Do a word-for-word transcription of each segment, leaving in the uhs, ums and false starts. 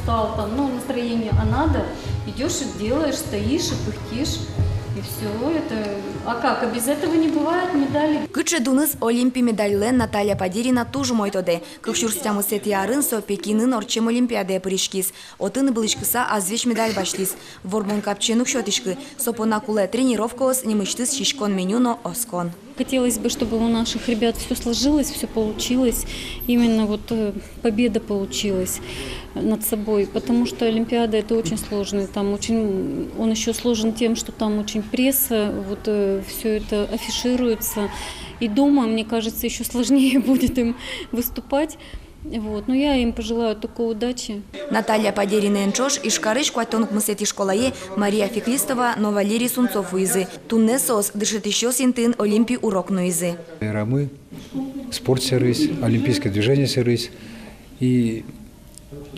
Встал там, ну, настроение, а надо, идёшь и делаешь, стоишь и пыхтишь, и всё это. А как, а без этого не бывает медали. Кыӵе дуныз Олимпи медальлэн, Наталья Падерина туж умой тодэ. Кык сюрс тямысэтӥ арын со Пекинын ортчем Олимпиадае пыриськиз. Отын ыбылӥськыса азвесь медаль басьтӥз. Вормон капчиен уг сётӥськы, со понна кулэ тренировкаос, нимысьтыз сиськон меню но оскон. Хотелось бы, чтобы у наших ребят всё сложилось, всё получилось. Именно вот, э, победа получилась над собой, потому что Олимпиада — это очень сложно. Там очень, он ещё сложен тем, что там очень пресса, вот, э, всё это афишируется. И дома, мне кажется, ещё сложнее будет им выступать. Вот. Ну, я им пожелаю только удачи. Наталья Падерина ӵош Ижкарысь куатьтон укмысэтӥ школае Мария Феклистова но Валерий Сунцов вуизы. Туннэ соос дышетӥсьёс интыын Олимпи урок нуизы. Верамы спорт сярысь, олимпийское движение сярысь. И,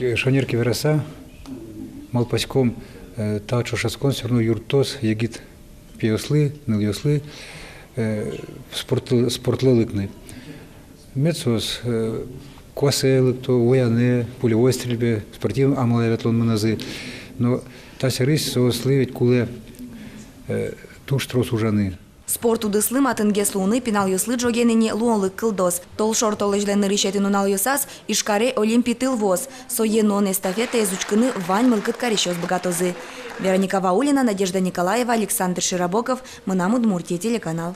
э, шонер ке вераса, малпаськом, э, та ӵошатскон всё равно юрттоз егит пиослы, нылъёслы, э, спорт, спортлы лыктыны. Мед соос, э, куасе лыкто, вояне, пулевой стрельбе, спортивной амалэ ветлон мынозы. Но та сярысь соослы ведь кулэ, э, туж трос ужаны. Спорт удыслы матынгес луыны пиналъёслы ӝоген ини луонлык кылдоз. Толшор толэзьлэн нырысетӥ нуналъёсаз Ижкаре Олимпи тыл вуоз. Сое нуон эстафетаез учкыны вань мылкыд карисьёс быгатозы. Вероника Ваулина, Надежда Николаева, Александр Широбоков, «Мынам Удмуртие» телеканал.